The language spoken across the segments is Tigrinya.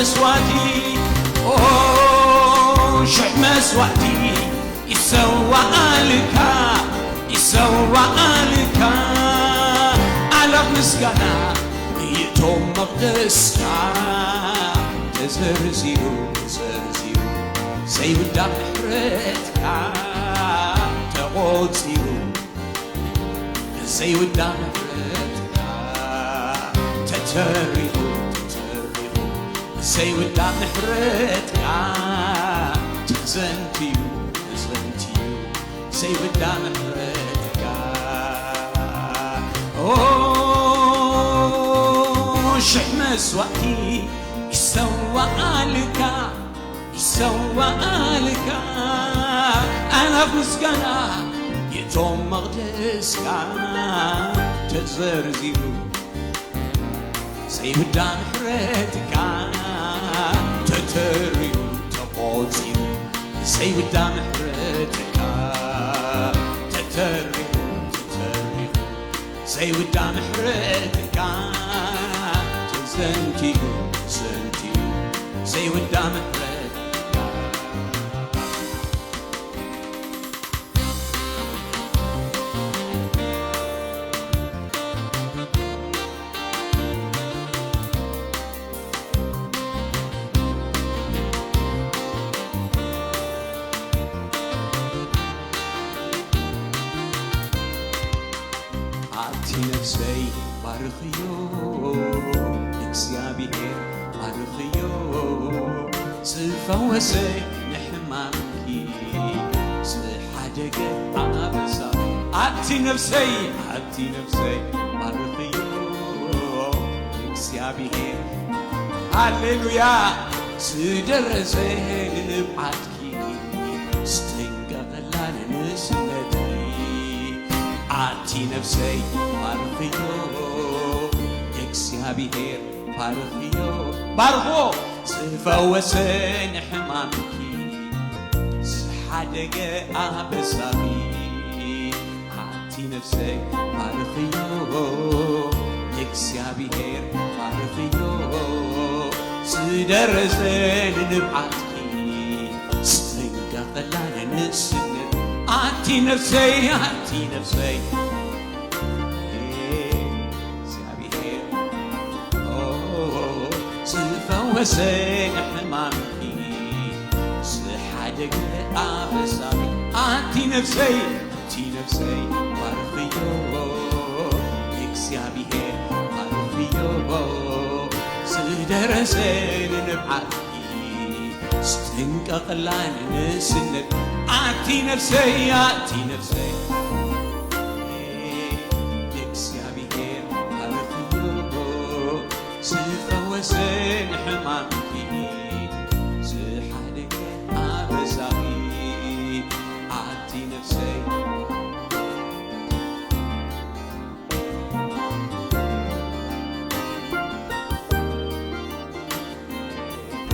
መስዋእቲ፣ ኦ፣ ሽሕ መስዋእቲ ይሰዋኣልካ፣ ይሰዋኣልካ። ኣላፍ ምስጋና ይእቶ መቕደስካ፣ ተዘርዚሩ፣ ተዘርዚሩ ዘይውዳእ ምሕረትካ፣ ተቖጺሩ ዘይውዳእ ምሕረትካ፣ ተተሪኹ፣ ተተሪኹ ዘይውዳእ ምሕረትካ፣ ተዘንትዩ፣ ተዘንትዩ ዘይውዳእ ምሕረትካ። ኦ፣ ሽሕ መስዋእቲ ይሰዋኣልካ፣ ይሰዋኣልካ። ኣላፍ ምስጋና ይእቶ መቕደስካ፣ ተዘርዚሩ ዘይውዳእ ምሕረትካ፣ ተተሪሩ ተቖጺሩ ዘይውዳእ ምሕረትካ፣ ተተሪሩ፣ ተተሪሩ ዘይውዳእ ምሕረትካ፣ ተዘንትዩ፣ ተዘንትዩ ዘይውዳእ ምሕረትካ። ኣቲ ነፍሰይ ባርኽዮ፣ እግዚኣብሔር ባርኽዮ፣ ዝፈወሰ ንሕማምኪ ዝሓደገ ኣበሳ። ኣቲ ነፍሰይ፣ ኣቲ ነፍሰይ ባርኽዮ፣ እግዚኣብሔር፣ ሃሌሉያ፣ ዝደረሰ ንንብዓትኪ ዝጠንቀቐላ ንንእስነትኪ። ኣቲ ነፍሰይ ባርኽዮ፣ እግዚኣብሔር ባርኽዮ፣ ባርኽዎ፣ ዝፈወሰ ንሕማምኪ ዝሓደገ ኣበሳኺ። ኣቲ ነፍሰይ ባርኽዮ፣ እግዚኣብሔር ባርኽዮ፣ ዝደረሰ ንንብዓትኪ ዝጠንቀቐላ ንንእስነት። ኣቲ ነፍሰይ፣ ኣቲ ነፍሰይ፣ እግዚኣብሔር፣ ኦ፣ ዝፈወሰ ንሕማምኪ ዝሓደገ ኣበሳኺ። ኣቲ ነፍሰይ፣ ኣቲ ነፍሰይ ባርኽዮ፣ እግዚኣብሔር ባርኽዮ፣ ዝደረሰ ንንብዓትኪ ዝጥንቀቕላ ንንእስነት። ኣቲ ነፍሰይ፣ ኣቲ ነፍሰይ፣ እግዚኣብሔር ባርኽዮ፣ ዝፈወሰ ንሕማምኪ ዝሓደገ ኣበሳኺ። ኣቲ ነፍሰይ፣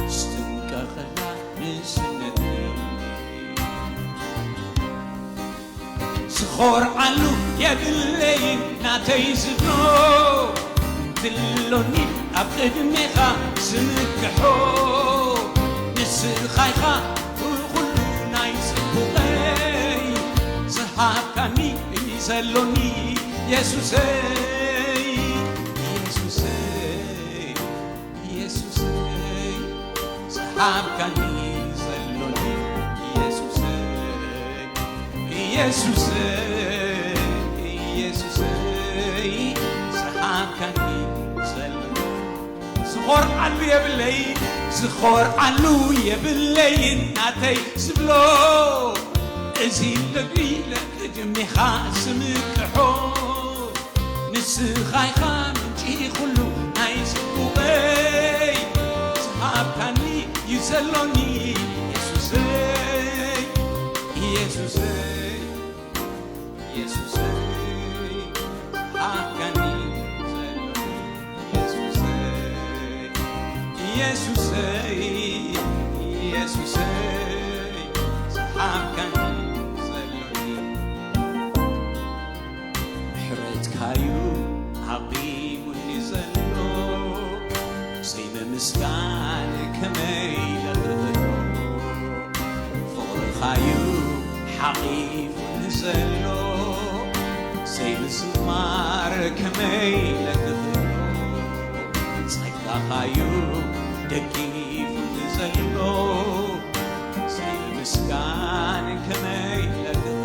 ዝጥንቀቐላ ንእስነተይ። ዝኾርዓሉ የብለይን ናተይ ዝብሎ፣ እንትሎኒ ኣብ ቅድሜኻ ዝምክሖ። ንስኻ ኢኻ ብኹሉ ናይ ጽቡቐይ፣ ዝሃብካኒ ዘሎኒ የሱሰይ፣ የሱሰይ፣ የሱሰይ፣ ዝሃብካኒ ዘሎኒ የሱሰይ፣ የሱሰይ፣ የሱሰይ፣ ዝሃብካኒ ዘሎኒ። ዝኾርዓሉ የብለይ፣ ዝኾርዓሉ የብለይ ናተይ ዝብሎ፣ እዚ ልቢ ለቅድሜኻ ዝምክሖ። ንስኻ ኢኻ ምንጪ ኩሉ ናይ ጽቡቐይ፣ ዝሃብካኒ እዩ ዘሎኒ የሱሰይ፣ የሱሰይ፣ የሱሰይ፣ ዝሃብካኒ ዘሎኒ የሱሰይ፣ የሱሰይ፣ የሱሰይ፣ ዝሃብካኒ ዘሎኒ። ምሕረትካዩ ኣቑሙኒ ዘሎ፣ ብዘይ ምምስጋን ሓቂፉ ንዘሎ ዘይምዝማር ከመይ ለክፍሎ? ጸጋኻዩ ደጊፉ ንዘሎ ዘይምስጋን ከመይ ለክፍሎ?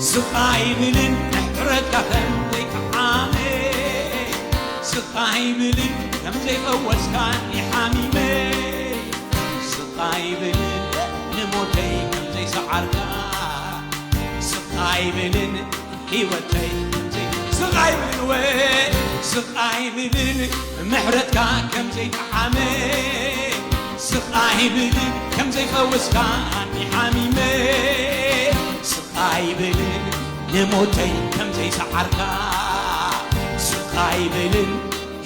ስቕ ኣይብልን ምሕረትካ ከም ዘይጠዓመ፣ ስቕ ኣይብልን ከም ዘይፈወስካኒ ሓሚመ፣ ስቕ ኣይብልን ንሞተይ ከም ዘይሰዓርካ፣ ስቕ ኣይብልን ህይወተይ ስቕ ኣይብልን ወ-፣ ስቕ ኣይብልን ምሕረትካ ከም ዘይጠዓመ፣ ስቕ ኣይብልን ከም ዘይፈወስካኒ ሓሚመ፣ ስቕ ኣይብልን ንሞተይ ከም ዘይሰዓርካ፣ ስቕ ኣይብልን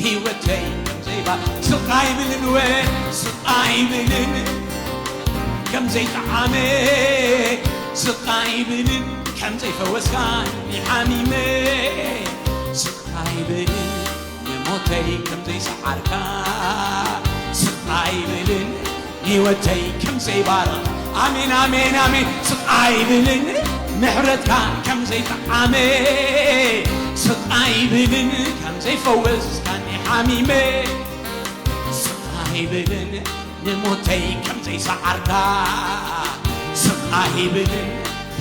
ህይወተይ ከም ዘይባ-፣ ስቕ ኣይብልን ወ-፣ ስቕ ኣይብልን ከም ዘይጠዓመ፣ ስቕ ኣይብልን ከም ዘይፈወስካኒ ሓሚመ፣ ስቕ ኣይብልን ንሞተይ ከም ዘይሰዓርካ፣ ስቕ ኣይብልን ህይወተይ ከም ዘይባርኽ። ኣሜን፣ ኣሜን፣ ኣሜን። ስቕ ኣይብልን ምሕረትካ ከም ዘይጠዓመ፣ ስቕ ኣይብልን ከም ዘይፈወስካኒ ሓሚመ፣ ስቕ ኣይብልን ንሞተይ ከም ዘይሰዓርካ፣ ስቕ ኣይብልን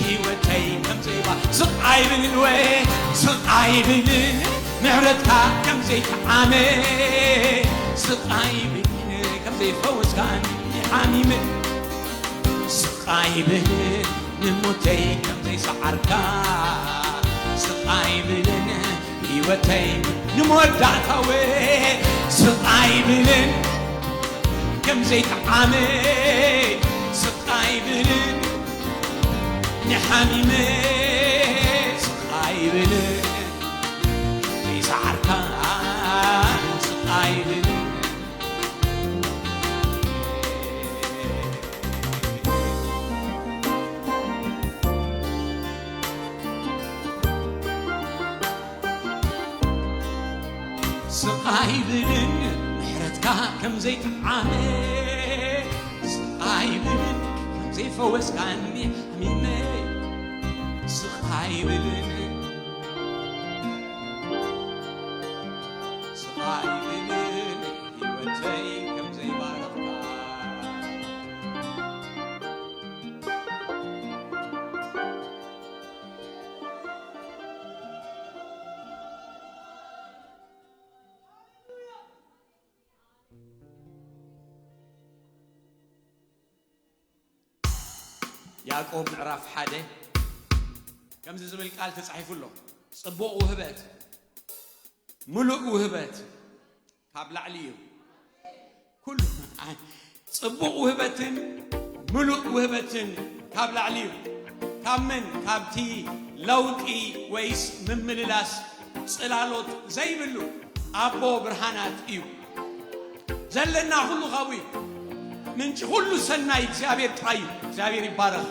ህይወተይ ከም ዘይባ-፣ ስቕ ኣይብልን ወ-፣ ስቕ ኣይብልን ምሕረትካ ከም ዘይጠዓመ፣ ስቕ ኣይብልን ከም ዘይፈወስካኒ ሓሚመ፣ ስቕ ኣይብልን ንሞተይ ከም ዘይሰዓርካ፣ ስቕ ኣይብልን ህይወተይ ንመወዳእታወ፣ ስቕ ኣይብልን ከም ዘይጠዓመ፣ ስቕ ኣይብልን ንሓሚመ፣ ስቕ ኣይብልን ዘይሰዓርካ፣ ስቕ ኣይብልን ስቕ ኣይብልን ምሕረትካ ከም ዘይጠዓመ፣ ስቕ ኣይብልን ከም ዘይፈወስካኒ ሓሚመ፣ ስቕ ኣይብልን፣ ስቕ ኣይብልን ህይወተይ ከም ዘይባረኽካ። ያዕቆብ ምዕራፍ ሓደ ከምዚ ዝብል ቃል ተጻሒፉ ኣሎ። ጽቡቕ ውህበት፣ ምሉእ ውህበት ካብ ላዕሊ እዩ። ኩሉ ጽቡቕ ውህበትን ምሉእ ውህበትን ካብ ላዕሊ እዩ። ካብ መን? ካብቲ ለውጢ ወይስ ምምልላስ ጽላሎት ዘይብሉ ኣቦ ብርሃናት እዩ። ዘለና ኩሉ ካብኡ እዩ። ምንጪ ኩሉ ሰናይ እግዚኣብሔር ጥራይ እዩ። እግዚኣብሔር ይባረኽ።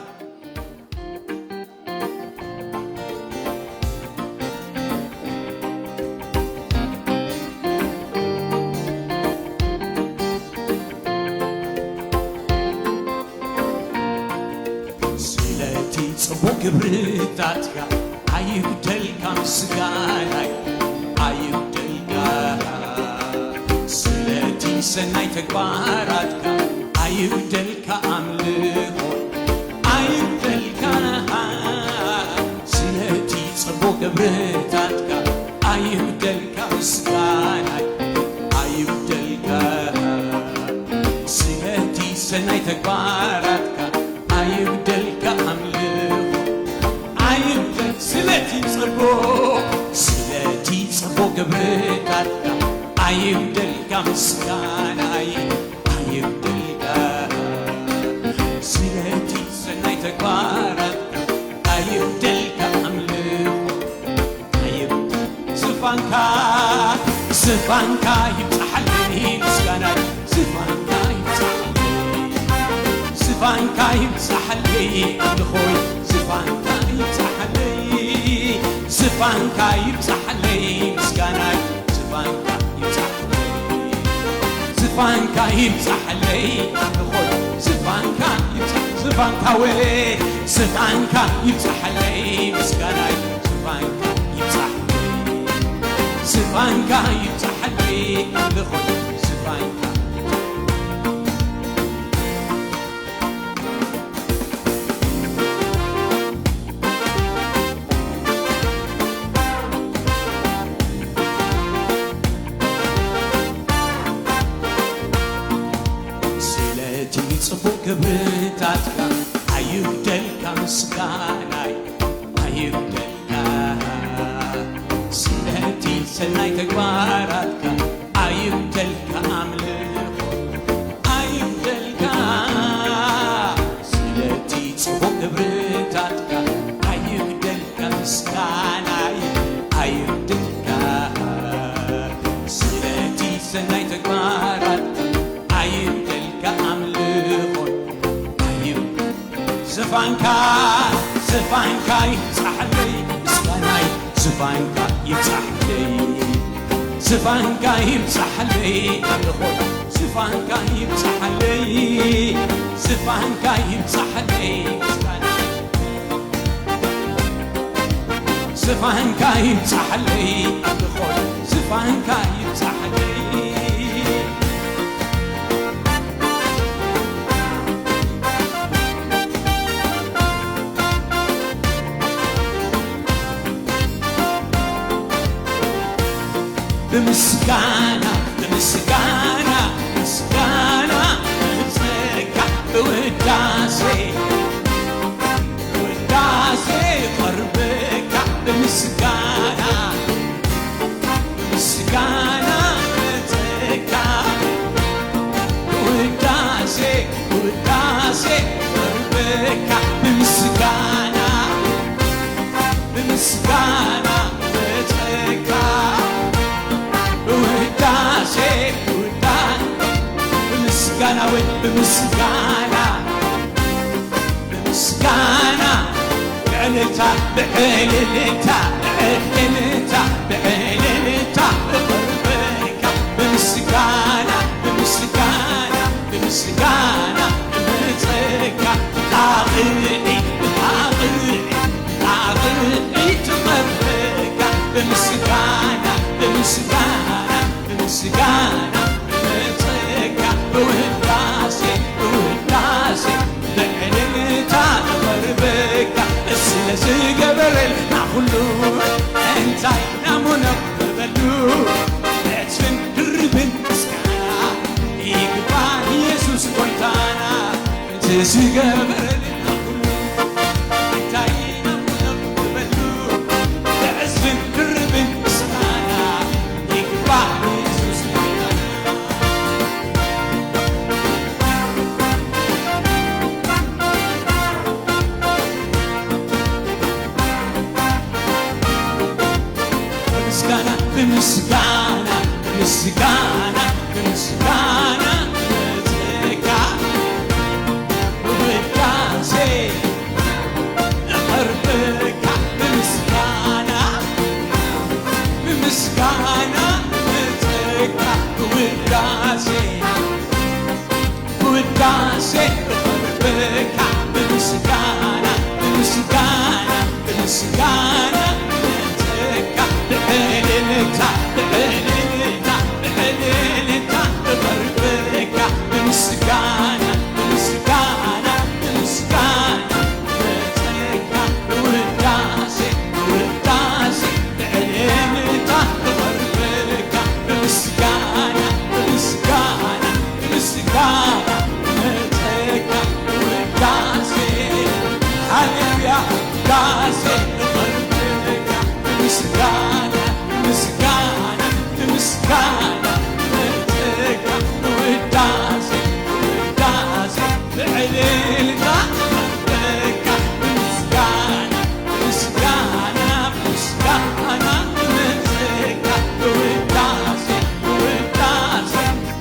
ስለቲ ጽቡቕ ግብርታትካ ኣይጉደልካ ምስጋናይ ኣይጉደልካ። ስለቲ ሰናይ ተግባራትካ ኣይጉደልካ ኣምልኾ ኣይጉደልካ። ስለቲ ጽቡቕ ግብርታትካ ኣይጉደልካ ምስጋናይ ኣይጉደልካ። ስለቲ ሰናይ ተግባራትካ ኣይጉደልካ ኣምልኾ ኣይጉደል። ስለቲ ጽቡቕ ስለቲ ጽቡቕ ግብርታትካ ኣይጉደልካ ምስጋናይ ኣይጉደልካ። ስለቲ ሰናይ ተግባራትካ ኣይጉደልካ ኣምልኾ ኣይጉደል። ዝፋንካ ዝፋንካ ይብጻሓለይ ምስጋናይ ዝፋንካ ይብጻሓለይ ዝፋንካ ይብጻሓለይ ኣምልኾይ ዝፋንካ ይብጻሓለይ ዝፋንካ ይብዛሕለይ ምስጋናይ፣ ዝፋንካ ይብዛሕለይ፣ ዝፋንካ ይብዛሕለይ ኣምልኾይ፣ ዝፋንካ ይብዛሕ፣ ዝፋንካ ወ-፣ ዝፋንካ ይብዛሕለይ ምስጋናይ፣ ዝፋንካ ይብዛሕለይ፣ ዝፋንካ ይብዛሕለይ ኣምልኾይ፣ ዝፋንካ ስለቲ ጽቡቕ ግብርታትካ ኣይጉደልካ ምስጋናይ ኣይጉደልካ። ስለቲ ሰናይ ተግባራትካ ኣይጉደልካ ኣምልኾ ኣይጉደልካ። ስለቲ ጽቡቕ ግብርታትካ ኣይጉደልካ ምስጋናይ ኣይጉደልካ። ስለቲ ሰናይ ተግባራትካ ኣይጉደልካ ኣምልኾ ኣይጉደልካ። ዝፋንካ ዝፋንካ ይብጻሕለይ ምስጋናይ ዝፋንካ ይብጻሕለይ ዝፋንካ ይብጻሕለይ ኣምልኾ ዝፋንካ ይብጻሕለይ ዝፋንካ ይብጻሕለይ ምስጋናይ ዝፋንካ ይብጻሕለይ ኣምልኾ ዝፋንካ ይብጻሕለይ። ብምስጋና ብምስጋና ምስጋና ንጸጋ ብውዳሴ ውዳሴ ቀርበካ ብምስጋና ብምስጋና ንጸጋ ብውዳሴ ውዳሴ ቀርበካ ብምስጋና ብምስጋና በጸጋ ብውዳሴ ውዳ ብምስጋና ወይ ብምስጋና ብምስጋና ብዕልልታ ብዕልልታ ብዕልልታ ብዕልልታ እቕርበካ ብምስጋና ብምስጋና ብምስጋና እመጸካ ብጣቕዒ ብጣቕዒ ብጣቕዒ ትቐርበካ ብምስጋና ብምስጋና ብምስጋና እመጸካ ብውዳሴ ብውዳሴ ብዕልልታ እቐርበካ ስለዝገበረልና ኩሉ እንታይ ናሙነቕ በሉ ዕጽፍን ድርብን ምስጋና ይግባእ ኢየሱስ ጎይታና። ዝገበረልና ኩሉ እንታይ ኢና ክንብል በሉ ብዕዝብን ድርብን ምስጋና ይግባእ ኢየሱስ ጎይታና። ብምስጋና ብምስጋና ብምስጋና ብምስጋና ንጸጋ ብውዳሴ እቐርበካ ብምስጋና ብምስጋና ንጸጋ ብውዳሴ ብውዳሴ እቐርበካ ብምስጋና ብምስጋና ብምስጋና ንጸጋ ብዕልልታ ብዕልልታ ብዕልልታ እቐርበካ ብምስጋና ብምስጋና ብምስጋና ንጸጋ ብውዳሴ ብውዳሴ ብዕልልታ እቐርበካ ብምስጋና ብምስጋና ምስጋና ንጸጋ ውዳሴ ሃሌሉያ ውዳሴ ንቐርበካ ምስጋና ምስጋና ምስጋና ንጸጋ ውዳሴ ውዳሴ ብዕልልታ ንቐርበካ ምስጋና ምስጋና ምስጋና ንጸጋ ውዳሴ ውዳሴ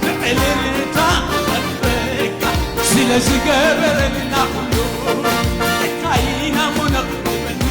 ብዕልልታ ንቐርበካ ስለ ዝገበረልና ኩሉ እንታይ ኢና እሞ ነቕርበሉ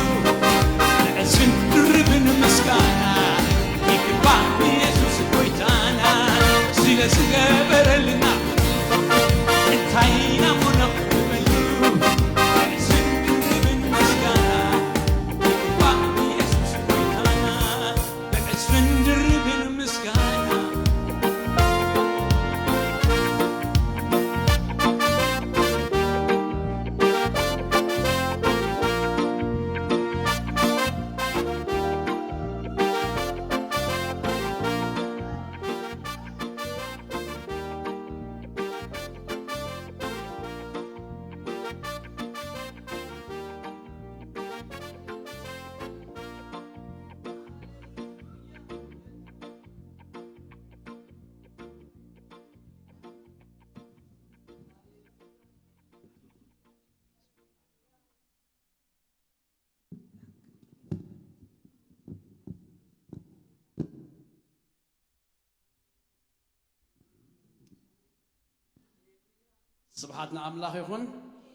ስብሓት ንኣምላኽ ይኹን።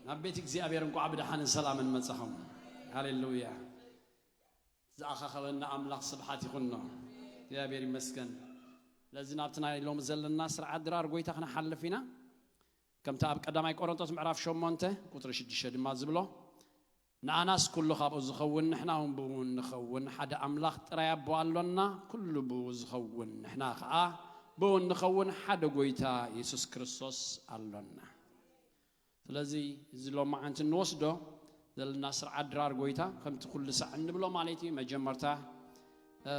ናብ ቤት እግዚኣብሔር እንኳዕ ብደሓንን ሰላምን መጻኹም። ሃሌሉያ። ዝኣኻኸበና ኣምላኽ ስብሓት ይኹኖ። እግዚኣብሔር ይመስገን። ስለዚ ናብቲ ናይ ሎሚ ዘለና ስርዓት ድራር ጎይታ ክንሓልፍ ኢና። ከምቲ ኣብ ቀዳማይ ቆሮንቶስ ምዕራፍ ሸሞንተ ቁጽሪ ሽዱሽተ ድማ ዝብሎ፣ ንኣናስ ኩሉ ካብኡ ዝኸውን፣ ንሕና እውን ብኡ ንኸውን። ሓደ ኣምላኽ ጥራይ ኣቦ ኣሎና፣ ኩሉ ብኡ ዝኸውን፣ ንሕና ኸኣ ብኡ ንኸውን። ሓደ ጎይታ የሱስ ክርስቶስ ኣሎና። ስለዚ እዚ ሎማዓንቲ እንወስዶ ዘለና ስርዓት ድራር ጎይታ ከምቲ ኩሉ ሳዕ እንብሎ ማለት እዩ። መጀመርታ፣ እ፣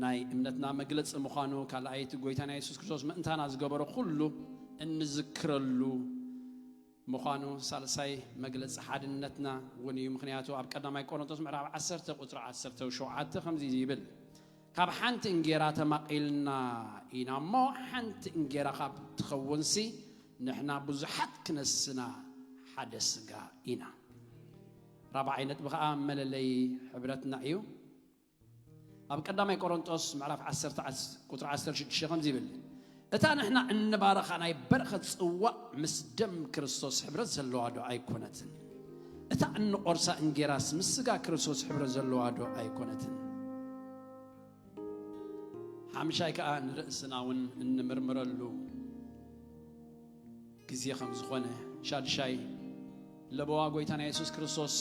ናይ እምነትና መግለጺ ምዃኑ፣ ካልኣይቲ ጎይታና የሱስ ክርስቶስ ምእንታና ዝገበሮ ኩሉ እንዝክረሉ ምዃኑ፣ ሳልሳይ መግለጺ ሓድነትና እውን እዩ። ምኽንያቱ ኣብ ቀዳማይ ቆሮንቶስ ምዕራፍ ዓሰርተ ቁጽሪ ዓሰርተ ሸውዓተ ከምዚ ይብል፣ ካብ ሓንቲ እንጌራ ተማቒልና ኢና እሞ፣ ሓንቲ እንጌራ ካብ ትኸውንሲ፣ ንሕና ብዙሓት ክነስና ሓደ ስጋ ኢና። ራብዓይ ነጥቢ ኸኣ መለለዪ ሕብረትና እዩ። ኣብ ቀዳማይ ቆሮንጦስ ምዕራፍ ዓሰርተ ዓስ-፣ ቁጽሪ ዓሰርተ ሽዱሽተ ከምዚ ይብል፣ እታ ንሕና እንባረኻ ናይ በረኸት ጽዋእ ምስ ደም ክርስቶስ ሕብረት ዘለዋ ዶ ኣይኮነትን? እታ እንቆርሳ እንጌራስ ምስ ስጋ ክርስቶስ ሕብረት ዘለዋ ዶ ኣይኮነትን? ሓምሻይ ከኣ ንርእስና እውን እንምርምረሉ ግዜ ከም ዝኾነ፣ ሻድሻይ ለበዋ ጎይታና የሱስ ክርስቶስ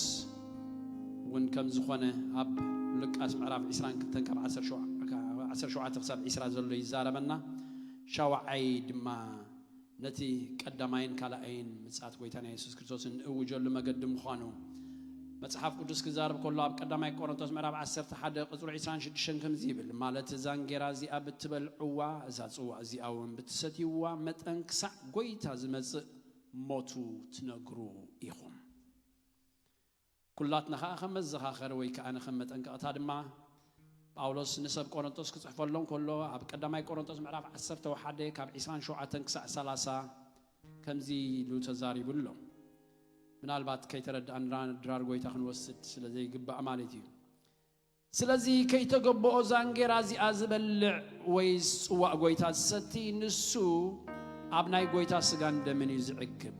እውን ከም ዝኾነ ኣብ ሉቃስ ምዕራፍ ዕስራን ክልተን ካብ ዓሰርተ ሸውዓተ፣ ካብ ዓሰርተ ሸውዓተ ክሳብ ዕስራ ዘሎ ይዛረበና። ሻውዓይ ድማ ነቲ ቀዳማይን ካልኣይን ምጽኣት ጎይታና የሱስ ክርስቶስ እንእውጀሉ መገዲ ምዃኑ መጽሓፍ ቅዱስ ክዛረብ ከሎ ኣብ ቀዳማይ ቆሮንቶስ ምዕራፍ ዓሰርተ ሓደ ቁጽሪ ዕስራን ሽዱሽተን ከምዚ ይብል፣ ማለት እዛ እንጌራ እዚኣ ብትበልዕዋ፣ እዛ ጽዋእ እዚኣ እውን ብትሰትይዋ መጠን ክሳዕ ጎይታ ዝመጽእ ሞቱ ትነግሩ ኢኹም። ኩላትና ኸኣ ከም መዘኻኸሪ ወይ ከኣ ከም መጠንቀቕታ ድማ ጳውሎስ ንሰብ ቆሮንቶስ ክጽሕፈሎም ከሎ ኣብ ቀዳማይ ቆሮንቶስ ምዕራፍ ዓሰርተ ሓደ ካብ ዕስራን ሸውዓተን ክሳዕ ሰላሳ ከምዚ ኢሉ ተዛሪቡ ኣሎ። ምናልባት ከይተረድኣና ድራር ጎይታ ክንወስድ ስለ ዘይግባእ ማለት እዩ። ስለዚ ከይተገብኦ እዛ እንጌራ እዚኣ ዝበልዕ ወይ ጽዋእ ጎይታ ዝሰቲ ንሱ ኣብ ናይ ጎይታ ስጋን ደምን እዩ ዝዕግብ።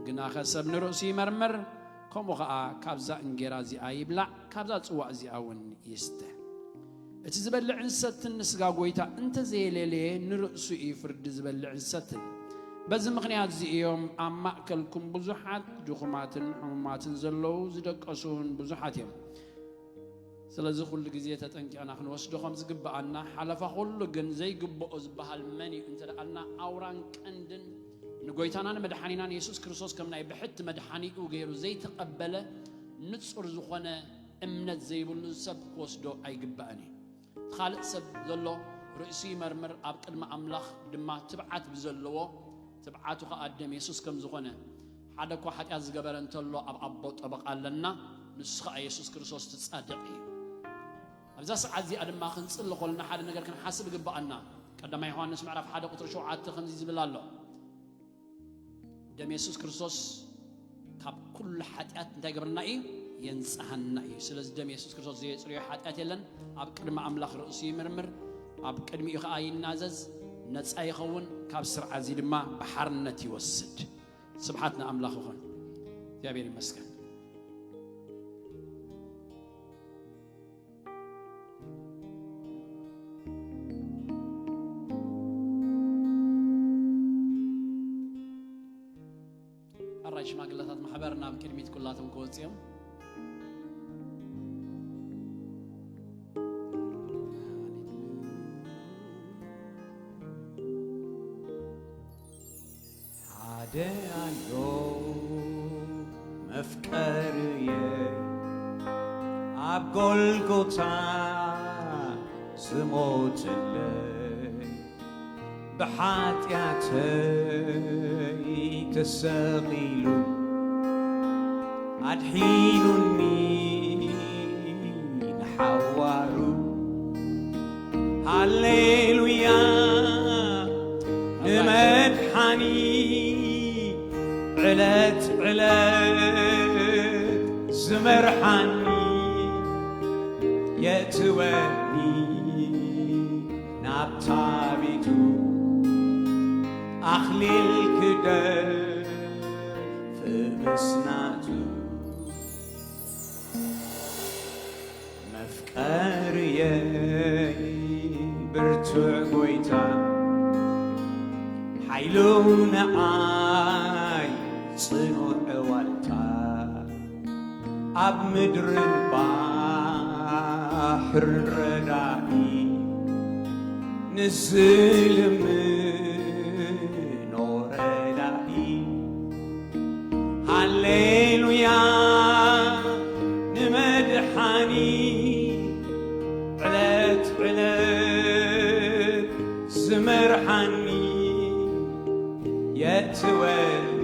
ግናኸ ሰብ ንርእሱ ይመርምር፣ ከምኡ ኸኣ ካብዛ እንጌራ እዚኣ ይብላዕ፣ ካብዛ ጽዋእ እዚኣ እውን ይስተ። እቲ ዝበልዕን ዝሰትን ንስጋ ጎይታ እንተዘየለለየ ንርእሱ እዩ ፍርዲ ዝበልዕን ዝሰትን። በዚ ምኽንያት እዚ እዮም ኣብ ማእከልኩም ብዙሓት ድኹማትን ሕሙማትን ዘለዉ፣ ዝደቀሱ እውን ብዙሓት እዮም። ስለዚ ኩሉ ግዜ ተጠንቂቕና ክንወስዶ ከም ዝግብኣና፣ ሓለፋ ኩሉ ግን ዘይግብኦ ዝበሃል መን እዩ እንተ ደኣልና፣ ኣውራን ቀንድን ንጎይታናን መድሓኒናን የሱስ ክርስቶስ ከም ናይ ብሕቲ መድሓኒኡ ገይሩ ዘይተቐበለ፣ ንጹር ዝኾነ እምነት ዘይብሉ ሰብ ክወስዶ ኣይግባእን እዩ። እቲ ካልእ ሰብ ዘሎ ርእሱ ይመርምር፣ ኣብ ቅድሚ ኣምላኽ ድማ ትብዓት ብዘለዎ፣ ትብዓቱ ኸኣ ደም የሱስ ከም ዝኾነ፣ ሓደ እኳ ሓጢኣት ዝገበረ እንተሎ ኣብ ኣቦ ጠበቓ ኣለና፣ ንሱ ኸኣ የሱስ ክርስቶስ እቲ ጻድቕ እዩ። ኣብዛ ሰዓት እዚኣ ድማ ክንጽሊ ኾልና ሓደ ነገር ክንሓስብ ይግብኣና። ቀዳማይ ዮሃንስ ምዕራፍ ሓደ ቁጽሪ ሸውዓተ ከምዚ ዝብል ኣሎ፣ ደም የሱስ ክርስቶስ ካብ ኩሉ ሓጢኣት እንታይ ይገብረና እዩ? የንጽሃና እዩ። ስለዚ ደም የሱስ ክርስቶስ ዘየጽርዮ ሓጢኣት የለን። ኣብ ቅድሚ ኣምላኽ ርእሱ ይምርምር፣ ኣብ ቅድሚኡ ኸኣ ይናዘዝ፣ ነጻ ይኸውን፣ ካብ ስርዓት እዚ ድማ ብሓርነት ይወስድ። ስብሓት ንኣምላኽ ይኹን። እግዚኣብሔር ይመስገን። ኣራይ ሽማግለታት ማሕበር ናብ ቅድሚት ኩላቶም ክወጽኡ እዮም። ሓደ ኣሎ መፍቀርየ ኣብ ጎልጎታ ዝሞተለይ፣ ብሓጢኣተይ ተሰቒሉ ኣድሒኑኒ ንሓዋሩ። ሃሌሉያ ንመድሓኒ ዕለት ዕለት ዝመርሓኒ፣ የእትወኒ ናብታ ቤቱ ኣኽሊል ክደ ቀርየይ ብርቱዕ ጎይታ፣ ሓይሉ ንዓይ ጽኑዕ ዋልታ፣ ኣብ ምድርን ባሕርን ረዳኢ፣ ንዝልምኖ ረዳኢ። ሃሌሉያ ንመድሓኒ፣ ዕለት ዕለት ዝመርሓኒ፣ የእትወኒ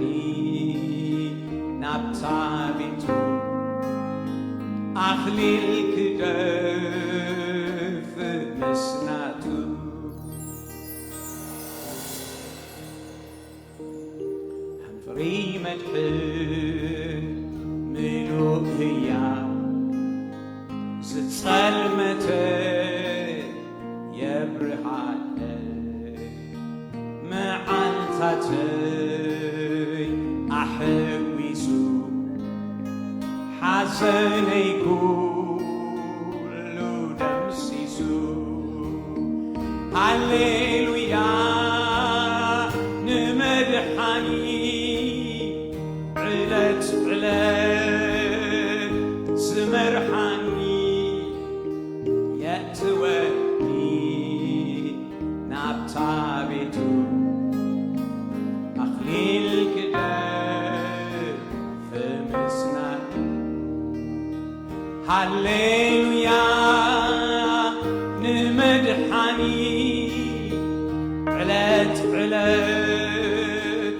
ናብታ ቤቱ፣ ኣኽሊል ክደፍእ ምስናቱ። ሕንፍሪ መድሕን ምሉእ ህያው፣ ዝጸልመተ የብርሃለይ፣ መዓልታተይ ኣሕዊሱ፣ ሓዘነይ ኩሉ ደምሲሱ። ሃሌሉያ ንመድሓኒ፣ ዕለት ዕለት ዝመርሓኒ፣ የእትወኒ ናብታ ቤቱ፣ ኣኽሊል ክደፍእ ምስናይ። ሃሌሉያ ንመድሓኒ፣ ዕለት ዕለት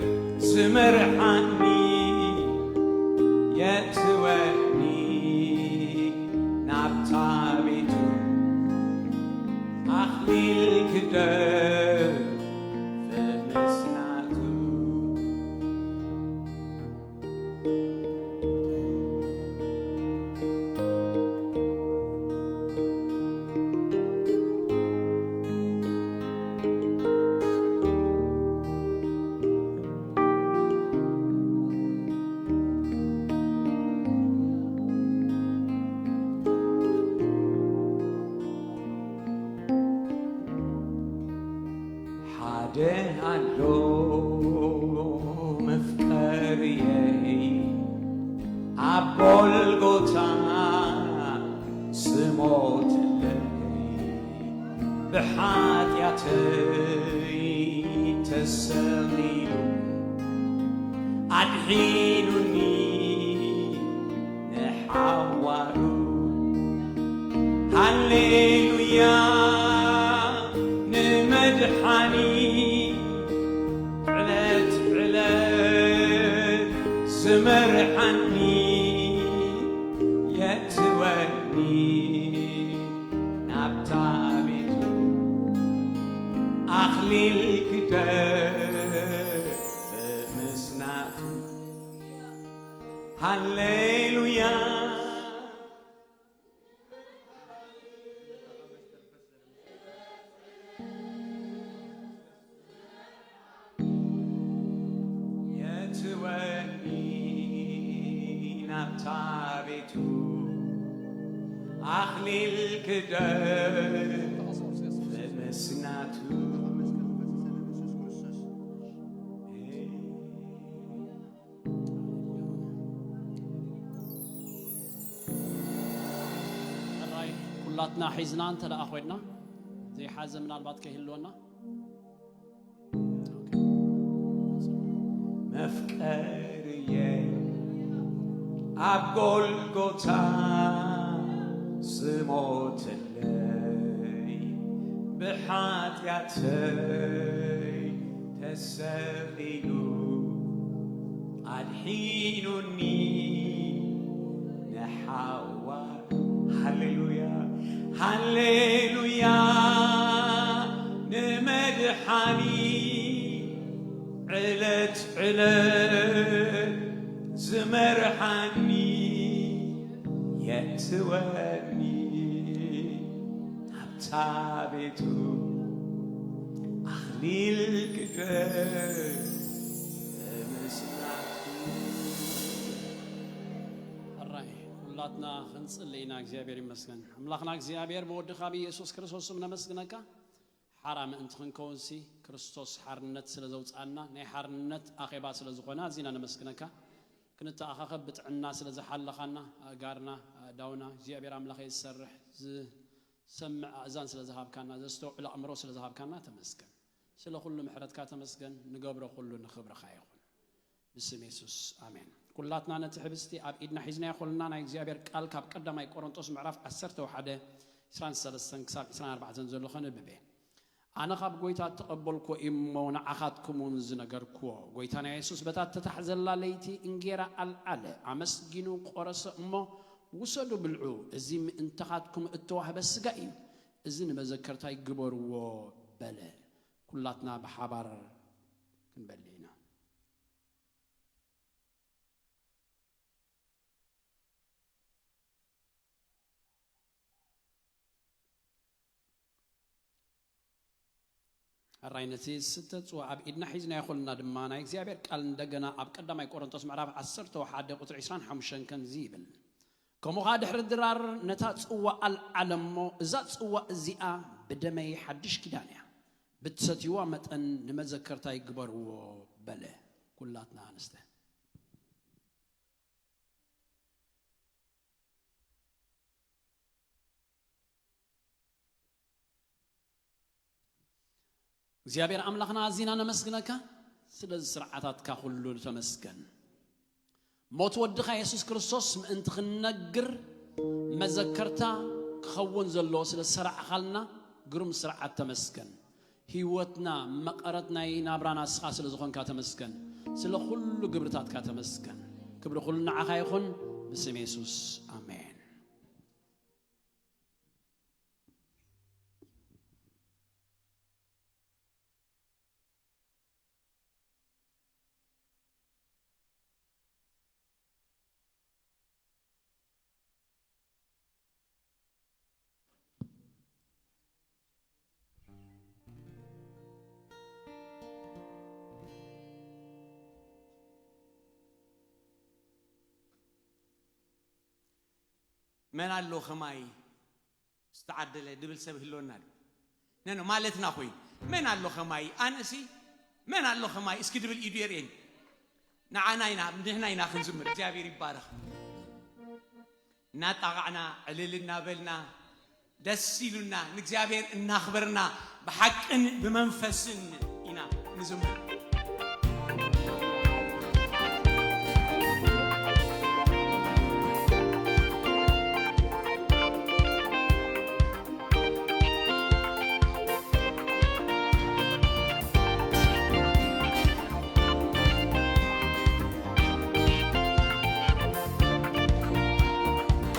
ዝመርሓኒ፣ የእትወኒ ናብታ ቤቱ፣ ኣኽሊል ክደፍእ ምስናቱ። ሓደ ኣሎ መፍቀርየይ፣ ኣብ ጎልጎታ ዝሞተለይ፣ ብሓጢኣተይ ተሰቒሉ ኣድሒኑኒ ንሓዋሩ። ሃሌሉያ ንመድሓኒ፣ ዕለት ዕለት ዝመርሓኒ፣ የእትወኒ ናብታ ቤቱ፣ ኣኽሊል ክደፍእ ምስናቱ። ሃሌሉያ። የእትወኒ ናብታ ቤቱ፣ ኣኽሊል ክደፍእ ምስናቱ። ሕራይ ኩላትና ሒዝና እንተ ደኣ ኮይንና፣ ዘይሓዘ ምናልባት ከይህልወና። መፍቀርየይ ኣብ ጎልጎታ ዝሞተለይ፣ ብሓጢኣተይ ተሰቒሉ ኣድሒኑኒ ንሓዋሩ። ሃሌሉያ፣ ሃሌሉያ ንመድሓኒ፣ ዕለት ዕለት ዝመርሓኒ፣ የእትወኒ ናብታ ቤቱ፣ ኣኽሊል ክደፍእ ምስናቱ። ሕራይ ኩላ ኩላትና ክንጽሊ ኢና። እግዚኣብሔር ይመስገን። ኣምላኽና እግዚኣብሔር ብወድኻ ብኢየሱስ ክርስቶስ ስም ነመስግነካ። ሓራ ምእንቲ ክንከውንሲ ክርስቶስ ሓርነት ስለ ዘውጽኣና፣ ናይ ሓርነት ኣኼባ ስለ ዝኾነ ኣዚና ነመስግነካ። ክንተኣኻኸብ ብጥዕና ስለ ዝሓለኻና፣ ኣእጋርና፣ ኣእዳውና እግዚኣብሔር ኣምላኸይ ዝሰርሕ፣ ዝሰምዕ ኣእዛን ስለ ዝሃብካና፣ ዘስተውዕል ኣእምሮ ስለ ዝሃብካና ተመስገን። ስለ ኩሉ ምሕረትካ ተመስገን። ንገብሮ ኩሉ ንኽብርኻ ይኹን። ብስም የሱስ ኣሜን። ኩላትና ነቲ ሕብስቲ ኣብ ኢድና ሒዝናዮ ኮለና ናይ እግዚኣብሔር ቃል ካብ ቀዳማይ ቆሮንጦስ ምዕራፍ ዓሰርተ ሓደ ዕስራን ሰለስተን ክሳብ ዕስራን ኣርባዕተን ዘሎ ከነንብብ እየ። ኣነ ካብ ጐይታ እተቐበልኩዎ እሞ ንዓኻትኩም እውን ዝነገርኩዎ፣ ጐይታና የሱስ በታ እተታሕዘላ ለይቲ እንጌራ ኣልዓለ፣ ኣመስጊኑ ቈረሰ እሞ፣ ውሰዱ ብልዑ፣ እዚ ምእንታኻትኩም እተዋህበ ስጋ እዩ፣ እዚ ንመዘከርታይ ግበርዎ በለ። ኩላትና ብሓባር ክንበል ኢና። ሕራይ ነቲ ዝስተ ጽዋ ኣብ ኢድና ሒዝናዮ ኾለና ድማ ናይ እግዚኣብሔር ቃል እንደገና ኣብ ቀዳማይ ቆሮንቶስ ምዕራፍ ዓሰርተ ሓደ ቁጽሪ ዕስራን ሓሙሽተን ከምዚ ይብል። ከምኡ ኸኣ ድሕሪ ድራር ነታ ጽዋ ኣልዓለ እሞ፣ እዛ ጽዋ እዚኣ ብደመይ ሓድሽ ኪዳን እያ፣ ብትሰትይዋ መጠን ንመዘከርታይ ግበርዎ በለ። ኩላትና ንስተ። እግዚኣብሔር ኣምላኽና ኣዚና ነመስግነካ፣ ስለዚ ስርዓታትካ ኩሉ ተመስገን። ሞት ወድኻ የሱስ ክርስቶስ ምእንቲ ክንነግር መዘከርታ ክኸውን ዘለዎ ስለ ዝሰራዕኻልና ግሩም ስርዓት ተመስገን። ህይወትና መቐረት ናይ ናብራና ንስኻ ስለ ዝኾንካ ተመስገን። ስለ ኩሉ ግብርታትካ ተመስገን። ክብሪ ኩሉ ንዓኻ ይኹን፣ ብስም የሱስ ኣሜን። መን ኣሎ ኸማይ ዝተዓደለ ድብል ሰብ ህልወና ድዩ? ነኖ ማለትና ኮይኑ፣ መን ኣሎ ኸማይ? ኣነሲ መን ኣሎ ኸማይ እስኪ ድብል ኢዱ የርእየኒ። ንዓና ኢና፣ ንሕና ኢና ክንዝምር። እግዚኣብሔር ይባረኽ። እናጣቓዕና፣ ዕልል እናበልና፣ ደስ ኢሉና፣ ንእግዚኣብሔር እናኽበርና፣ ብሓቅን ብመንፈስን ኢና ንዝምር።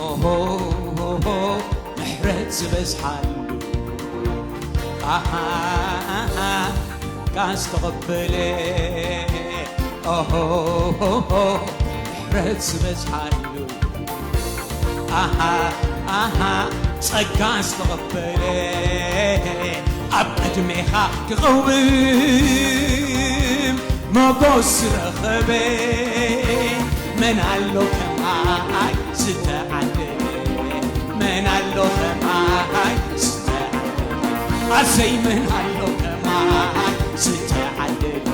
ኦሆ፣ ኦሆ፣ ምሕረት ዝበዝሓሉ። ኣሃ፣ ኣሃ፣ ቃል ዝተቐበለ። ኦሆ፣ ኦሆ፣ ምሕረት ዝበዝሓሉ። ኣሃ፣ ኣሃ፣ ጸጋ ዝተቐበለ። ኣብ ቅድሜኻ ክቐውም ሞጎስ ዝረኸበ። መን ኣሎ ከማይ ዝተዓደለ? መን ኣሎ ከማይ ዝተዓደለ? ኣሰይ መን ኣሎ ከማይ ዝተዓደለ?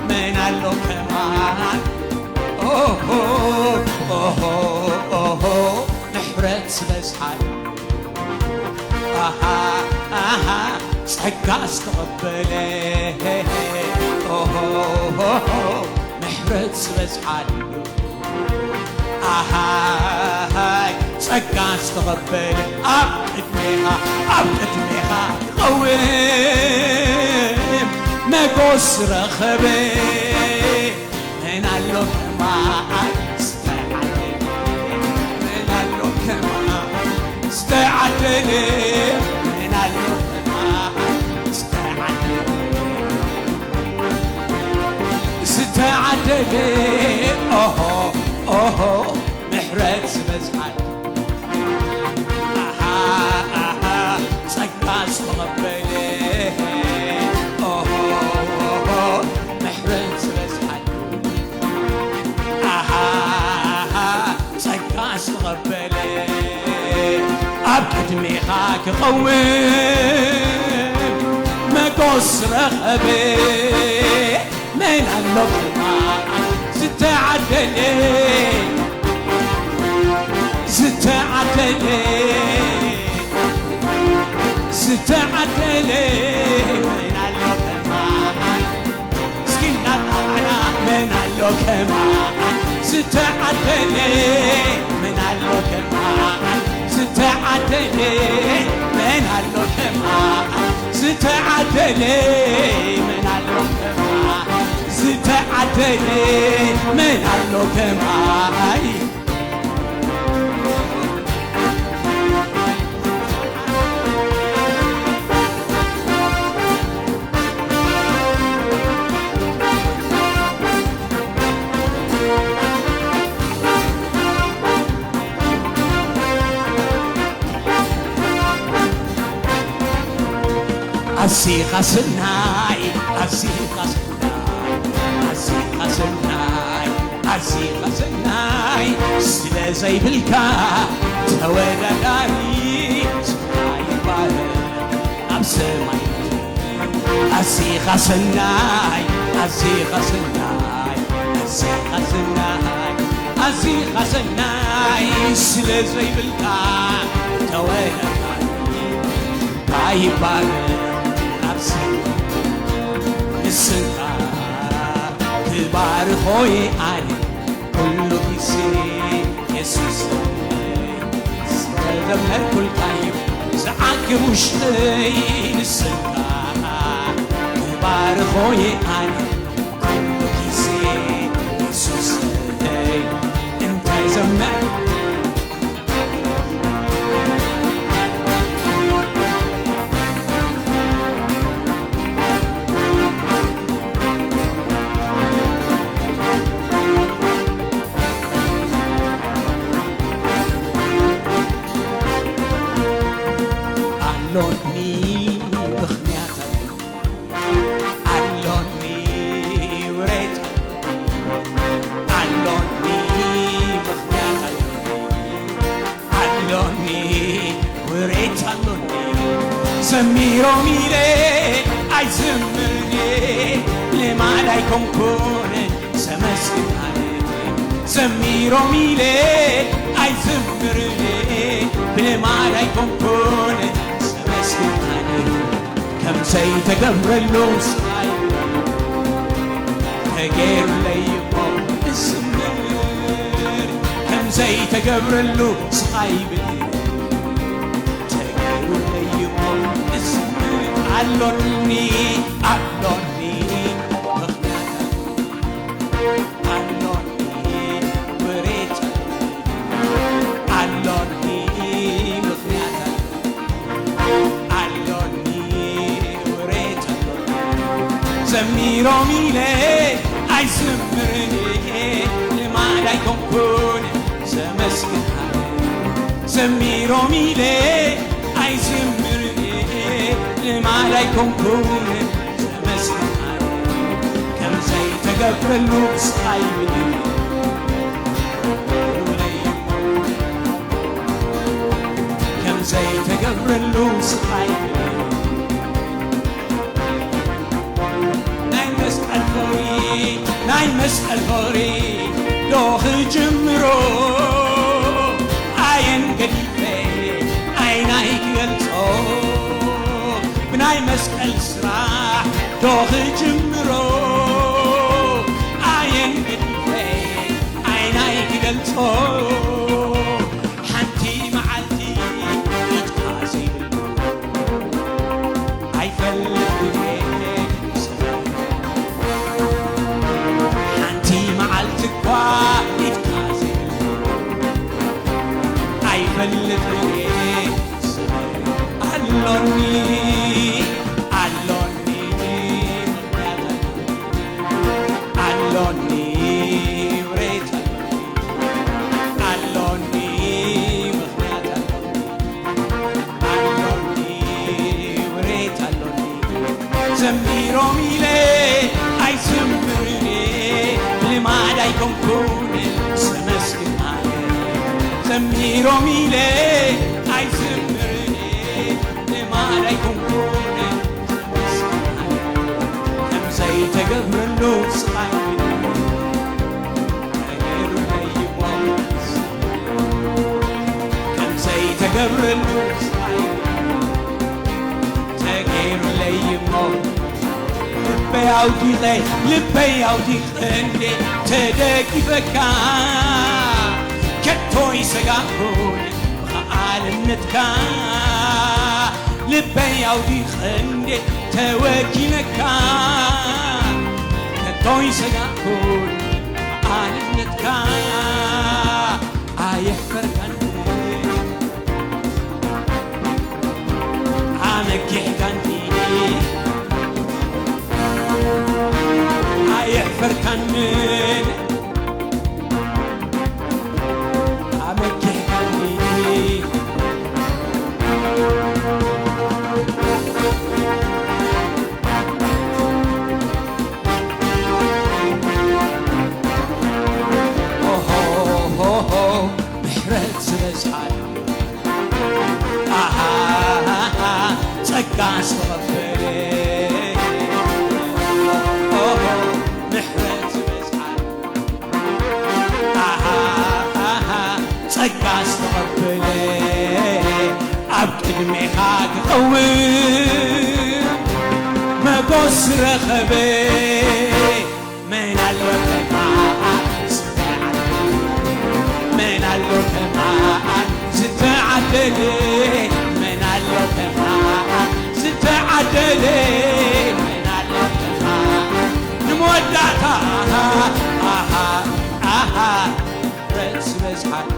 መን ኣሎ ከማይ? ኦሆ፣ ኦሆ፣ ኦሆ፣ ምሕረት ዝበዝሓሉ። ኣሃ፣ ኣሃ፣ ጸጋ ዝተቐበለ። ኦሆ፣ ኦሆ፣ ምሕረት ዝበዝሓሉ። ኣሃይ፣ ጸጋ ዝተቐበለ። ኣብ ቅድሜኻ፣ ኣብ ቅድሜኻ ክቐውም መጎስ ረኸበ። መን ኣሎ ከማይ ዝተዓደለ? መን ኣሎ ከማይ ዝተዓደለ? መን ኣሎ ከማይ ዝተዓደለ? ዝተዓደለ። ኦሆ፣ ኦሆ፣ ምሕረት ዝበዝሓሉ። ኣሃ፣ ኣሃ፣ ጸጋ ዝተቐበለ። ኦሆ፣ ኦሆ፣ ምሕረት ዝበዝሓሉ። ኣሃ፣ ኣሃ፣ ጸጋ ተቐበለ። ኣብ ቅድሜኻ ክቐውም መጎስ ረኸበ። መን ኣሎ ከማኣ ዝተዓደለ፣ ዝተዓደለ፣ ዝተዓደለ? መን ኣሎ ከማኣ? እስኪ እናጣዕና፣ መን ኣሎ ከማኣ ዝተዓደለ? መን ኣሎ ከማኣ ዝተዓደለ? መን ኣሎ ከማኣ ዝተዓደለ? መን ኣሎ ከማኣ ዝተዓደለ? መን ኣሎ ከማይ? ኣዚኻ ሰናይ፣ ኣዚኻ ሰናይ፣ ኣዚኻ ሰናይ፣ ኣዚኻ ሰናይ፣ ስለ ዘይብልካ ተወዳዳሪ ስምካ ይባረኽ ኣብ ሰማይ። ኣዚኻ ሰናይ፣ ኣዚኻ ሰናይ፣ ኣዚኻ ሰናይ፣ ኣዚኻ ሰናይ፣ ስለ ዘይብልካ ተወዳዳሪ ኣይባል ኣብ ሰማይ። ንስኻ ክባርኾ እየ ኣነ ኩሉ ግዜ የሱሰይ፣ ዝተዘመርኩልካ እዩ ዝዓግብ ውሽጠይ። ንስኻ ክባርኾ እየ ኣነ ኩሉ ግዜ የሱሰይ፣ እንታይ ዘመር ኣሎኒ ምኽንያት ኣሎኒ፣ ኣሎኒ ውሬት ኣሎኒ፣ ምኽንያት ኣሎኒ፣ ኣሎኒ ውሬት ኣሎኒ። ዘሚሮም ኢለ ኣይዝምርን እየ፣ ልማድ ኣይኮንኩን ዘመስግን ኣነ። ዘሚሮም ኢለ ኣይዝምርን እየ፣ ብልማድ ኣይኮንኩን ዘመስግን ኣነ። ከም ዘይተገብረሉ ስቓይ ተገይሩለይ እሞ እዝምር፣ ከም ዘይተገብረሉ ስቓይ ብል ተገይሩለይ እሞ እዝምር። ኣሎኒ፣ ኣሎኒ ምኽንያት ኣሎኒ፣ ውሬት ኣሎኒ፣ ምኽንያት ኣሎኒ፣ ውሬት ኣሎኒ። ዘሚሮም ኢለ ኣይዝምርን እየ፣ ልማድ ኣይኮንኩን ዘመስግን ኣነ። ዘሚሮም ኢለ ኣይዝምርን እየ፣ ልማድ ኣይኮንኩን ዘመስግን ኣነ። ከም ዘይተገብረሉ ስቓይ ምድሪ ከም ዘይተገብረሉ ስቓይ ናይ መስቀል ፍቕሪ፣ ናይ መስቀል ፍቕሪ ዶ ክጅምሮ ኣየን ገዲፈ ኣይናይ ክገልጾ ብናይ መስቀል ስራሕ ዶ ክጅምሮ ኣየን ገዲፈ ኣይናይ ክገልጾ ሓንቲ መዓልቲ ኢድካ ዘይብሉ ኣይፈልጥን እየ ሓንቲ መዓልቲ እኳ ኢድካ ዘይብሉ ኣይፈልጥን እየ ኣሎኒ ኣሎኒ ኣሎኒ ውሬት ኣሎኒ ምኽንያት ኣሎኒ ኣሎኒ ውሬት ኣሎኒ ዘሚሮም ኢለ ኣይዝምርን እየ ልማድ ኣይኮንኩን ዘመስግን ኣነ ዘሚሮም ኢለ ኣይዝምርን እየ፣ ልማድ ኣይኮንኩን ምስጋና። ከም ዘይተገብረሉ ስቓይ ተገይሩለይ እሞ፣ ከም ዘይተገብረሉ ስቓይ ተገይሩለይ እሞ፣ ልበይ ኣውዲቐ፣ ልበይ ኣውዲቐ እንዴ ተደጊፈካ፣ ከቶ ይሰጋእኩን ብኸኣልነትካ። ልበይ ኣውዲቐ እንዴ ተወኪለካ፣ ከቶ ይሰጋእኩን ብኸኣልነትካ። ኣየሕፈርካን ኣመኪሕካኒ ኣየሕፈርካንን ኣመኪሕካኒ። ኦሆ፣ ምሕረት ዝበዝሓሉ ኣሃ፣ ጸጋ ዝተቐበለ። ኦሆ፣ ምሕረት ዝበዝሓሉ ኣሃ፣ ጸጋ ዝተቐበለ። ኣብ ቅድሜኻ ክቐውም መጎስ ረኸበ። መን ኣሎ ከማኣ ዝተዓደለ? መን ኣሎ ከማኣ ዝተዓደለ? መን ኣሎ ከማኣ ዝተዓደለ? መን ኣሎ ከማኣ ንመወዳእታ ኣሃ ኣሃ ኣሃ ምሕረት ዝበዝሓሉ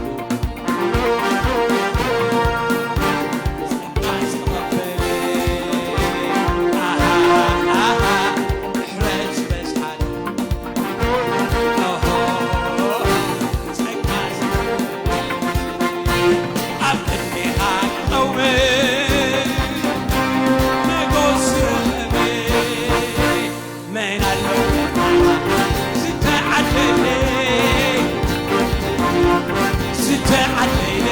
መን ኣሎ ዝተዓደለ፣ ዝተዓደለ፣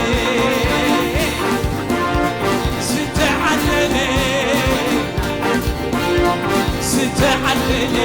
ዝተዓደለ፣ ዝተዓደለ፣